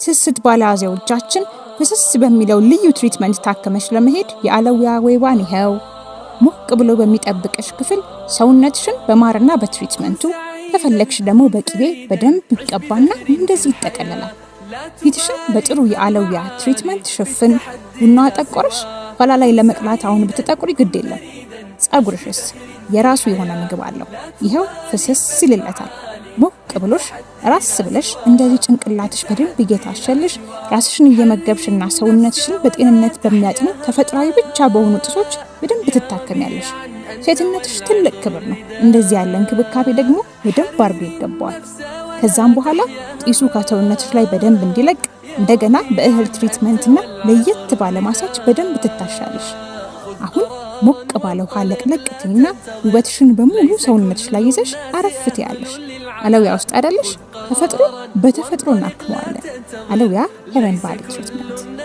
ስስት ባለያዘው እጃችን ፍስስ በሚለው ልዩ treatment ታክመሽ ለመሄድ የአለውያ ወይባን ይኸው ሞቅ ብሎ በሚጠብቅሽ ክፍል ሰውነትሽን በማርና በ treatment ኡ፣ ከፈለግሽ ደግሞ በቅቤ በደንብ ይቀባና እንደዚህ ይጠቀለላል። ፊትሽን በጥሩ የአለውያ treatment ሽፍን። ቡና ጠቆረሽ፣ ኋላ ላይ ለመቅላት አሁን ብትጠቁሪ ግድ የለም። ጸጉርሽስ የራሱ የሆነ ምግብ አለው። ይኸው ፍስስ ይልለታል። ሞቅ ብሎሽ ራስ ብለሽ እንደዚህ ጭንቅላትሽ በደንብ እየታሸልሽ፣ ራስሽን እየመገብሽና ሰውነትሽን በጤንነት በሚያጥኑ ተፈጥሯዊ ብቻ በሆኑ ጭሶች በደንብ ትታከሚያለሽ። ሴትነትሽ ትልቅ ክብር ነው። እንደዚህ ያለ እንክብካቤ ደግሞ በደንብ አድርጎ ይገባዋል። ከዛም በኋላ ጢሱ ከሰውነትሽ ላይ በደንብ እንዲለቅ እንደገና በእህል treatment ና ለየት ባለ ማሳጅ በደንብ ትታሻለሽ። አሁን ሞቅ ባለ ውሃ ለቅለቅ ትይና ውበትሽን በሙሉ ሰውነትሽ ላይ ይዘሽ አረፍ ትያለሽ። አለውያ ውስጥ አይደለሽ? ተፈጥሮ በተፈጥሮ እናክመዋለን። አለውያ Hair and Body Treatment።